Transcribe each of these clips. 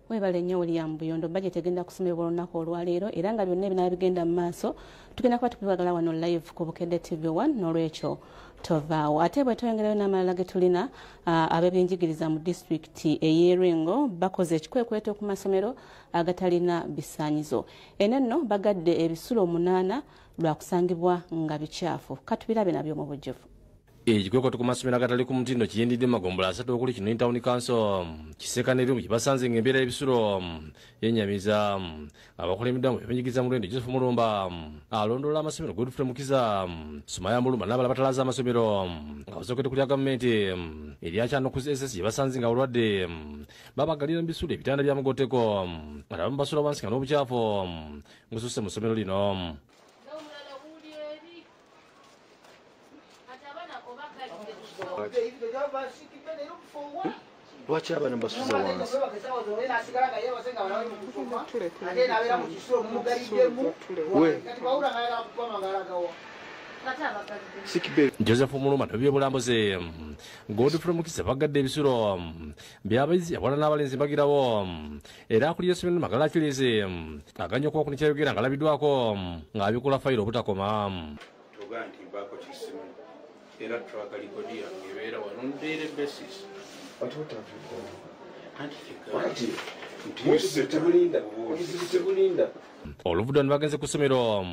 Webale nnyo William Buyondo. Budget egenda kusomebwa olunaku olwaleero, era nga byonna ebinaaba bigenda mu maaso tugenda kuba tukibagala wano live ku Bukedde TV1, n'olwekyo tovaawo. Ate bwe tweyongerayo n'amalala ge tulina, ab'ebyenjigiriza mu disitulikiti ey'e Lwengo bakoze ekikwekweto ku masomero agatalina bisaanyizo. Eno nno bagadde ebisulo 8 lwakusangibwa nga bikyafu. Katubirabe nabyo mu bujjuvu. Ekikwekweto ku masomero agatali ku mutindo kiyindidde mu magombolola 3 okuli Kinoni Town Council, Kisekka ne Lumu, gye basanze ng'embeera y'ebisulo yennyamiza. Abakulembeddwa mu byenjigiriza mu Lwendo, Joseph Mulumba, alondoola amasomero Godfrey Mukiza, Sumaya Mulumba n'abalala batalaza amasomero nga basookedde ku lya gavumenti erya Kyanokuzi SS, gye basanze nga balwadde babagalira mu bisulo ebitanda bya mugoteko, nga abamu basula wansi nga n'obukyafu bususse mu ssomero lino. Lwaki abaana basuza wansi? Joseph Mulumba n'ebyobulambuzi Godfrey Mukisa bagadde ebisulo by'abayizi abawala n'abalenzi bagirawo, era akulira essomero Magala Achilles aganya okuba kuno kyayogera ng'alabiddwako ng'abikola fayiro obutakoma. Toga nti mbaako kisimu era track record yange ebeera wano on daily basis. But what have you done? Oluvudde ne bagenze ku ssomero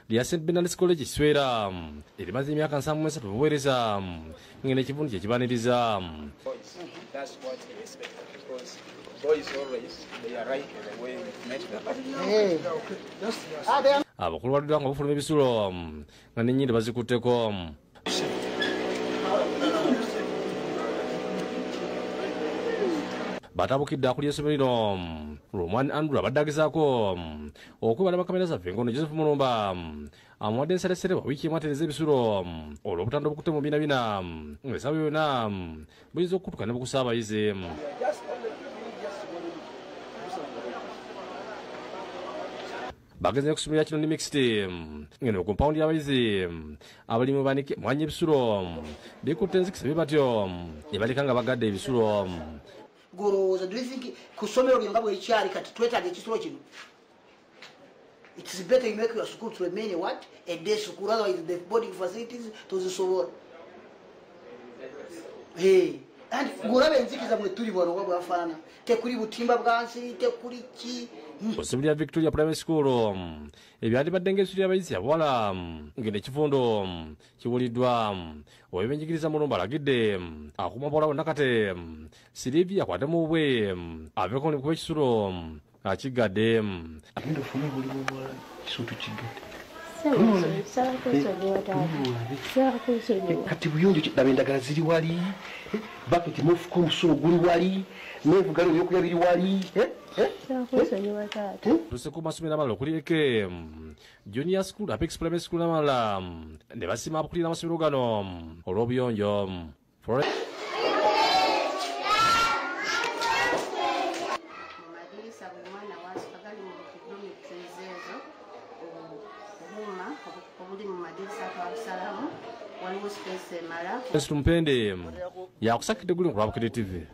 lya St Bernard's College Kiswera erimaze emyaka 73 buweereza, ng'eno ekivundu kye kibaniriza. That's what I expect, because boys always they are right the way we met them. Abakulu baludde nga bafuluma ebisulo nga n'ennyindo bazikutteko. Batabukidde akulira essomero lino Lwomwani Andrew abadde agezaako okwebala bakamera zaffe ngono Joseph Mulumba amuwadde ensalesere wa wiiki emu atereeza ebisulo olw'obutanda obukutte mu bina ng'essaawa yonna buyinza okukutuka ne bukusa abayizi. Bagenze ku ssomero lya Kinoni Mixed ng'eno kompawundi y'abayizi abalimu banike mwanya ebisulo bikutte enzikisa bye batyo ne baleka nga bagadde ebisulo. Golowooza, do you think ku ssomero lino nga bwekyali kati twetaaga ekisulo kino? It's better you make your school to remain a what? A day school, otherwise the boarding facilities tozisobola. Hey, and golaba enzikiza mwe tuli wano nga bwafaanana, tekuli butimba bwa nsi, tekuli ki. Ku ssomero lya Victoria Primary School ebyandibadde ng'ebisulo by'abayizi abawala ng'eno ekivundo kibuliddwa. Ow'ebyenjigiriza Mulumba alagidde akuuma bawala bonna kate Sylvia akwate mu bubwe aveeko ne kuba ekisulo akiggadde. Agenda ofune obulimu obulala, ekisulo tukigadde. Kati buyonjo ki, laba endagala ziri wali, baketi mufuka omusulo guli wali, n'ebugalo ebyokulya biri wali. Tuse ku masomero amalala okuli Eke Junior School, Apex Primary School n'amalala ne basiima abakulira amasomero gano olw'obuyonjo. Mu madirisa buli mwana wasuka gali mu dormitories ezo, obuuma obuli mu madirisa twabusalamu, waliwo space emala. Mpende yakusakidde guli ku Bukedde TV.